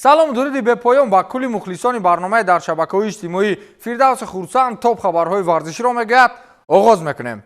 Салом, дуруди бепоён ба кулли мухлисони барномаи дар шабакаҳои иҷтимоӣ. Фирдавси Хурсанд топ хабарҳои варзиширо мегӯяд. Оғоз мекунем.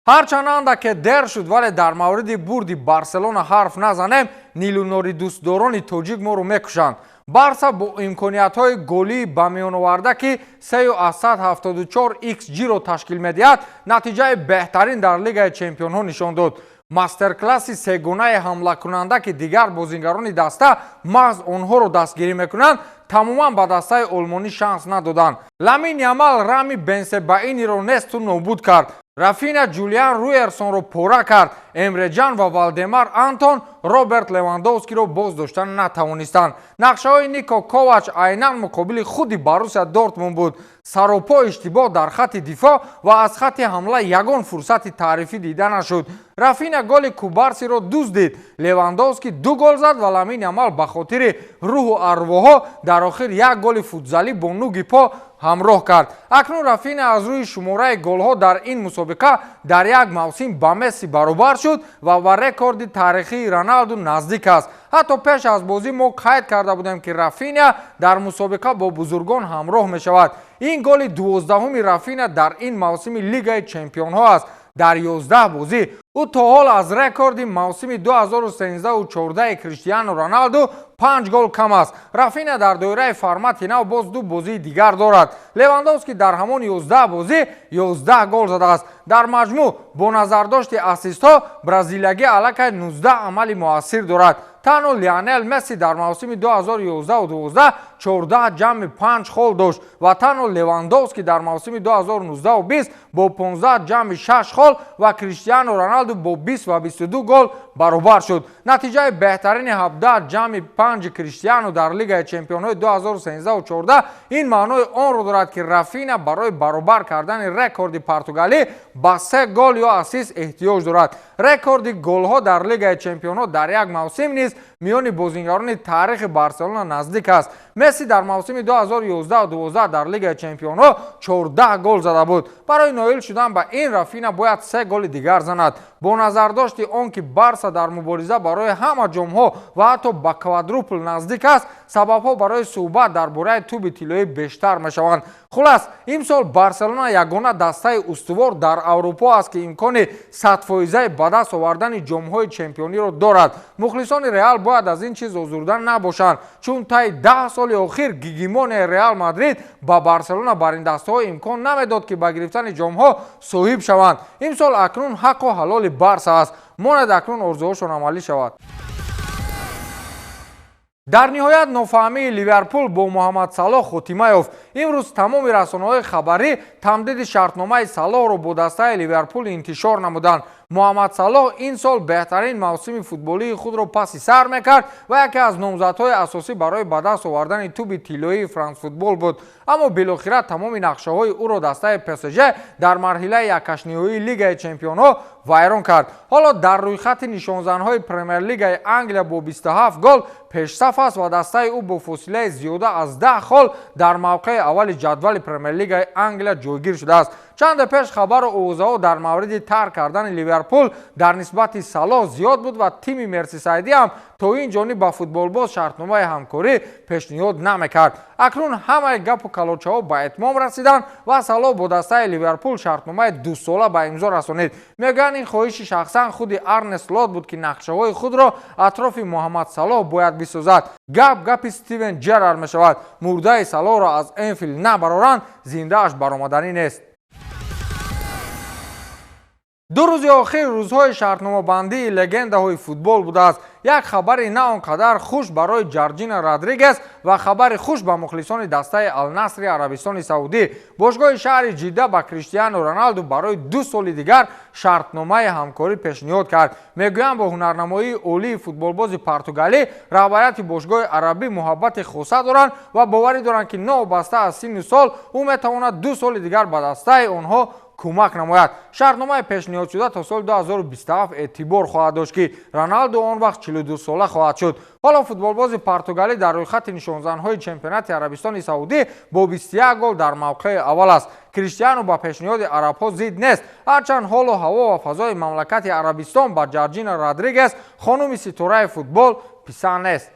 Ҳарчанд андаке дер шуд, вале дар мавриди бурди Барселона ҳарф назанем, нилунори дӯстдорони тоҷик моро мекушанд. Барса бо имкониятҳои голии ба миён оварда, ки 3,74 xg-ро ташкил медиҳад, натиҷаи беҳтарин дар Лигаи чемпионҳо нишон дод. Мастер-класси сегонаи ҳамлакунанда, ки дигар бозингарони даста маҳз онҳоро дастгирӣ мекунанд, тамоман ба дастаи олмонӣ шанс надоданд. Ламин Ямал Рами Бенсебаиниро несту нобуд кард, Рафина Ҷулиан Руерсонро пора кард, Эмреҷан ва Валдемар Антон Роберт Левандовскиро боз доштан натавонистанд. Нақшаҳои Нико Ковач айнан муқобили худи Боруссия Дортмунд буд: саропо иштибоҳ дар хатти дифоъ ва аз хатти ҳамла ягон фурсати таърифӣ дида нашуд. Рафина голи Кубарсиро дуздид, Левандовски ду гол зад ва Ламин Ямал ба хотири рӯҳу арвоҳо дар охир як голи футзалӣ бо нуги по ҳамроҳ кард. Акнун Рафина аз рӯи шумораи голҳо дар ин мусобиқа дар як мавсим ба Месси баробар шуд ва ба рекорди таърихии Роналду наздик аст. Ҳатто пеш аз бозӣ мо қайд карда будем, ки Рафиня дар мусобиқа бо бузургон ҳамроҳ мешавад. Ин голи 12-уми Рафина дар ин мавсими Лигаи чемпионҳо аст дар 11 бозӣ. Ӯ то ҳол аз рекорди мавсими 2013-14 Криштиану Роналду панҷ гол кам аст. Рафина дар доираи формати нав боз ду бозии дигар дорад. Левандовски дар ҳамон 11 бозӣ 11 гол задааст. Дар маҷмӯъ, бо назардошти ассистҳо, бразилиягӣ аллакай 19 амали муассир дорад. Танҳо Лионел Месси дар мавсими 2011-12 14 ҷамъи 5 хол дошт ва танҳо Левандовски дар мавсими 2019-20 бо 15 ҷамъи 6 хол ва Криштиану Роналду бо 20 ва 22 гол баробар шуд. Натиҷаи беҳтарини 17 ҷамъи 5 Криштиану дар Лигаи чемпионҳои 2013-14 ин маънои онро дорад, ки Рафина барои баробар кардани рекорди португалӣ ба се гол ё ассист эҳтиёҷ дорад. Рекорди голҳо дар Лигаи чемпионҳо дар як мавсим низ миёни бозингарони таърихи Барселона наздик аст. Месси дар мавсими 2011-12 дар Лигаи чемпионҳо 14 гол зада буд. Барои ноил шудан ба ин Рафина бояд се голи дигар занад. Бо назардошти он ки Барса дар мубориза барои ҳама ҷомҳо ва ҳатто ба квадрупл наздик аст, сабабҳо барои суҳбат дар бораи тӯби тиллоӣ бештар мешаванд. Хулас, имсол Барселона ягона дастаи устувор дар Аврупо аст, ки имкони садфоизаи ба даст овардани ҷомҳои чемпиониро дорад. Мухлисони Реал бояд аз ин чиз озурда набошанд, чун таи 10 соли охир гегемонияи Реал Мадрид ба Барселона бар ин дастаҳо имкон намедод, ки ба гирифтани ҷомҳо соҳиб шаванд. Имсол акнун ҳаққу ҳалоли Барса аст. Монад, акнун орзуҳошон амалӣ шавад. Дар ниҳоят нофаҳмии Ливерпул бо Муҳаммад Салоҳ хотима ёфт. Имрӯз тамоми расонаҳои хабарӣ тамдиди шартномаи Салоҳро бо дастаи Ливерпул интишор намуданд. Муҳаммад Салоҳ ин сол беҳтарин мавсими футболии худро паси сар мекард ва яке аз номзадҳои асосӣ барои ба даст овардани тӯби тиллоии Франсфутбол буд. Аммо билохира тамоми нақшаҳои ӯро дастаи ПСЖ дар марҳилаи якҳаштниҳоии Лигаи чемпионҳо вайрон кард. Ҳоло дар рӯйхати нишонзанҳои Премер-лигаи Англия бо 27 гол пешсаф аст ва дастаи ӯ бо фосилаи зиёда аз 10 хол дар мавқеи аввали ҷадвали Премер-лигаи Англия ҷойгир шудааст. Чанде пеш хабару овозаҳо дар мавриди тарк кардани Ливерпул дар нисбати Салоҳ зиёд буд ва тими Мерсисайдӣ ҳам то ин ҷониб ба футболбоз шартномаи ҳамкорӣ пешниҳод намекард. Акнун ҳамаи гапу калочаҳо ба итмом расиданд ва Салоҳ бо дастаи Ливерпул шартномаи дусола ба имзо расонид. Мегӯянд, ин хоҳиши шахсан худи Арне Слот буд, ки нақшаҳои худро атрофи Муҳаммад Салоҳ бояд бисозад. Гап гапи Стивен Ҷерард мешавад: мурдаи Салоҳро аз Энфилд набароранд, зиндааш баромаданӣ нест. Ду рӯзи охир рӯзҳои шартномабандии легендаҳои футбол будааст. Як хабари на он қадар хуш барои Ҷорҷина Родригес ва хабари хуш ба мухлисони дастаи Алнасри Арабистони Саудӣ. Бошгоҳи шаҳри Ҷидда ба Криштиану Роналду барои 2 соли дигар шартномаи ҳамкорӣ пешниҳод кард. Мегӯянд, бо ҳунарнамоии олии футболбози португалӣ раҳбарияти бошгоҳи арабӣ муҳаббати хоса доранд ва боварӣ доранд, ки новобаста аз синну сол ӯ метавонад 2 соли дигар ба дастаи онҳо кӯмак намояд. Шартномаи пешниҳодшуда то соли 2027 эътибор хоҳад дошт, ки Роналду он вақт 42 сола хоҳад шуд. Ҳоло футболбози португалӣ дар рӯйхати нишонзанҳои чемпионати Арабистони Саудӣ бо 21 гол дар мавқеи аввал аст. Криштиану ба пешниҳоди арабҳо зид нест, ҳарчанд ҳолу ҳаво ва фазои мамлакати Арабистон ба Ҷорҷина Родригес, хонуми ситораи футбол, писанд нест.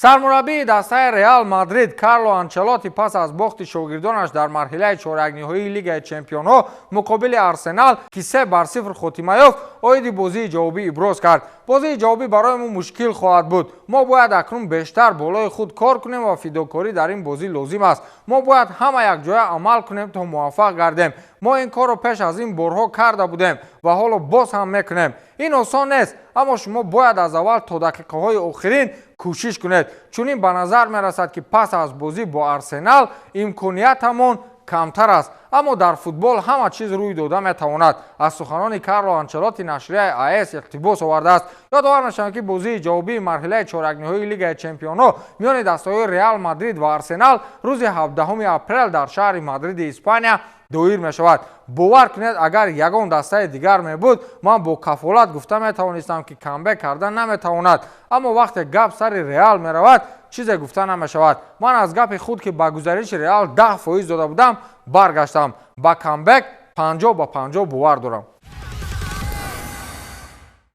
Сармураббии дастаи Реал Мадрид Карло Анчелотти пас аз бохти шогирдонаш дар марҳилаи чорякниҳоии Лигаи чемпионҳо муқобили Арсенал, ки 3-0 хотима ёфт, оиди бозии ҷавобӣ иброз кард. Бозии ҷавобӣ барои мо мушкил хоҳад буд. Мо бояд акнун бештар болои худ кор кунем ва фидокорӣ дар ин бозӣ лозим аст. Мо бояд ҳама якҷоя амал кунем, то муваффақ гардем. Мо ин корро пеш аз ин борҳо карда будем ва ҳоло боз ҳам мекунем. Ин осон нест, аммо шумо бояд аз аввал то дақиқаҳои охирин кӯшиш кунед. Чунин ба назар мерасад, ки пас аз бозӣ бо Арсенал имкониятамон камтар аст, аммо дар футбол ҳама чиз рӯй дода метавонад. Аз суханони Карло Анчелотти нашрияи АС иқтибос овардааст. Ёдовар мешавад, ки бозии ҷавобии марҳилаи чорякниҳоии Лигаи чемпионҳо миёни дастаҳои Реал Мадрид ва Арсенал рӯзи 17 апрел дар шаҳри Мадриди Испания доир мешавад. Бовар кунед, агар ягон дастаи дигар мебуд, ман бо кафолат гуфта метавонистам, ки камбек карда наметавонад, аммо вақте гап сари Реал меравад, чизе гуфта намешавад. Ман аз гапи худ, ки ба гузариши Реал 10% дода будам, баргаштам. Ба камбек 50-50 бовар дорам.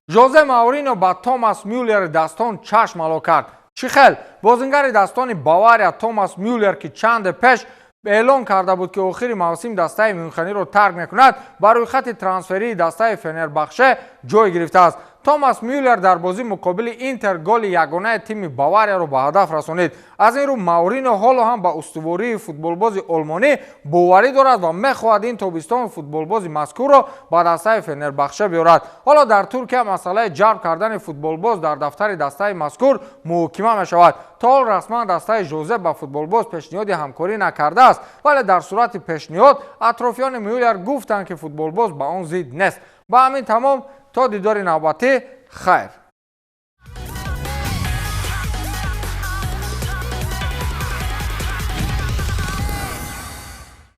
Жозе Маурино ба Томас Мюллери дастон чашм ало кард. Чӣ хел? Бозингари дастони Бавария Томас Мюллер, ки чанде пеш эълон карда буд, ки охири мавсим дастаи Мюнхениро тарк мекунад, ба рӯйхати трансферии дастаи Фенербахше ҷой гирифтааст. Томас Мюллер дар бозӣ муқобили Интер голи ягонаи тими Баварияро ба ҳадаф расонид. Аз ин рӯ Маурино ҳоло ҳам ба устувории футболбози олмонӣ боварӣ дорад ва мехоҳад ин тобистон футболбози мазкурро ба дастаи Фенербахше биёрад. Ҳоло дар Туркия масъалаи ҷалб кардани футболбоз дар дафтари дастаи мазкур муҳокима мешавад. То ҳол расман дастаи Жозе ба футболбоз пешниҳоди ҳамкорӣ накардааст, вале дар сурати пешниҳод атрофиёни Мюллер гуфтанд, ки футболбоз ба он зид нест. Ба ҳамин тамом. То дидори навбатӣ, хайр.